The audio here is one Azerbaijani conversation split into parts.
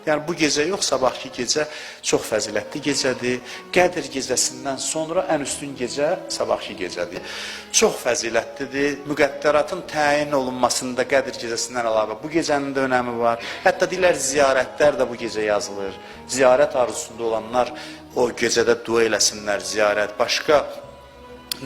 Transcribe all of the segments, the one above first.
Yəni bu gecə yox, sabahki gecə çox fəzilətli gecədir. Qədir gecəsindən sonra ən üstün gecə sabahki gecədir. Çox fəzilətlidir. Müqəddəratın təyin olunmasında Qədir gecəsindən əlavə bu gecənin də önəmi var. Hətta deyirlər ziyarətlər də bu gecə yazılır. Ziyarət arzusunda olanlar o gecədə dua eləsinlər, ziyarət. Başqa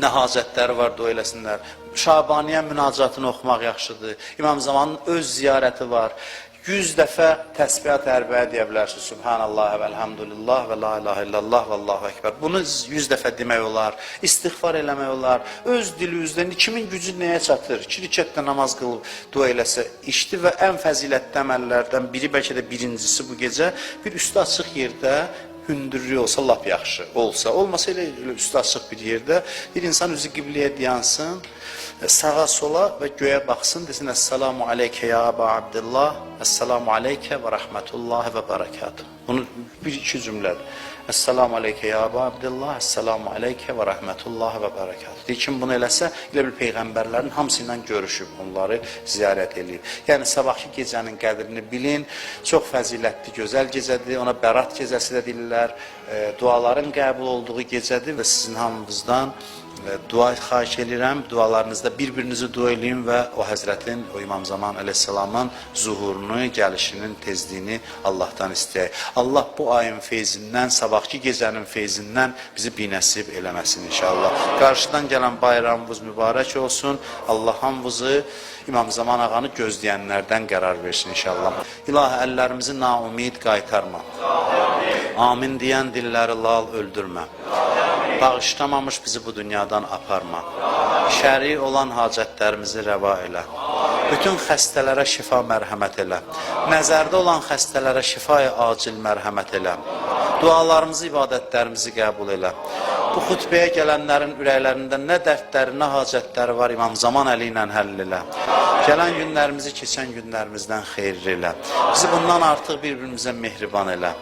nə hacətləri var dua eləsinlər. Şabaniyə münacatını oxumaq yaxşıdır. İmam Zamanın öz ziyarəti var. 100 dəfə təsbihat ərbəyə deyə bilərsiniz. Subhanallah və elhamdülillah və la ilahe illallah və Allahu ekber. Bunu 100 dəfə demək olar. İstiğfar eləmək olar. Öz dilinizdən kimin gücü nəyə çatır? 2 rükətdə namaz qılıb dua eləsə işdi və ən fəzilətli əməllərdən biri, bəlkə də birincisi bu gecə bir üstü açıq yerdə hündürlüyü olsa lap yaxşı olsa, olmasa elə üstü açıq bir yerdə bir insan üzü qibləyə dayansın, sağa sola və göyə baxsın, desin Əssalamu aleykə ya Əba Abdullah, Əssalamu aleykə və rəhmətullahi və bərəkatuhu. Bunu bir iki cümlədir. Əssalamu aleykə ya Əba Abdullah, Əssalamu aleykə və rəhmətullahi və bərəkatuhu. Deyir, kim bunu eləsə, elə bil peyğəmbərlərin hamısı ilə görüşüb, onları ziyarət eləyib. Yəni sabahki gecənin qədrini bilin. Çox fəzilətli, gözəl gecədir. Ona Bərat gecəsi də deyirlər. Duaların qəbul olduğu gecədir və sizin hamınızdan dua xahiş eləyirəm. Dualarınızda bir-birinizi dua eləyin və o həzrətin, o İmam Zaman əleyhissalamın zuhurunu, gəlişinin tezliyini Allahdan istəyək. Allah bu ayın feyzindən, sabahki gecənin feyzindən bizi binəsib eləməsin inşallah. Qarşıdan gələn bayramımız mübarək olsun. Allah hamımızı İmam Zaman ağanı gözləyənlərdən qərar versin inşallah. İlahi əllərimizi naumid qaytarma. Amin deyən dilləri lal öldürmə. Bağışlamamış bizi bu dünyadan aparma. Şəri olan hacətlərimizi rəva elə. Bütün xəstələrə şifa mərhəmət elə. Nəzərdə olan xəstələrə şifaya acil mərhəmət elə. Dualarımızı, ibadətlərimizi qəbul elə. Bu xutbəyə gələnlərin ürəklərində nə dərdləri, nə hacətləri var, İmam Zaman əli ilə həll elə. Gələn günlərimizi keçən günlərimizdən xeyirli elə. Bizi bundan artıq bir-birimizə mehriban elə.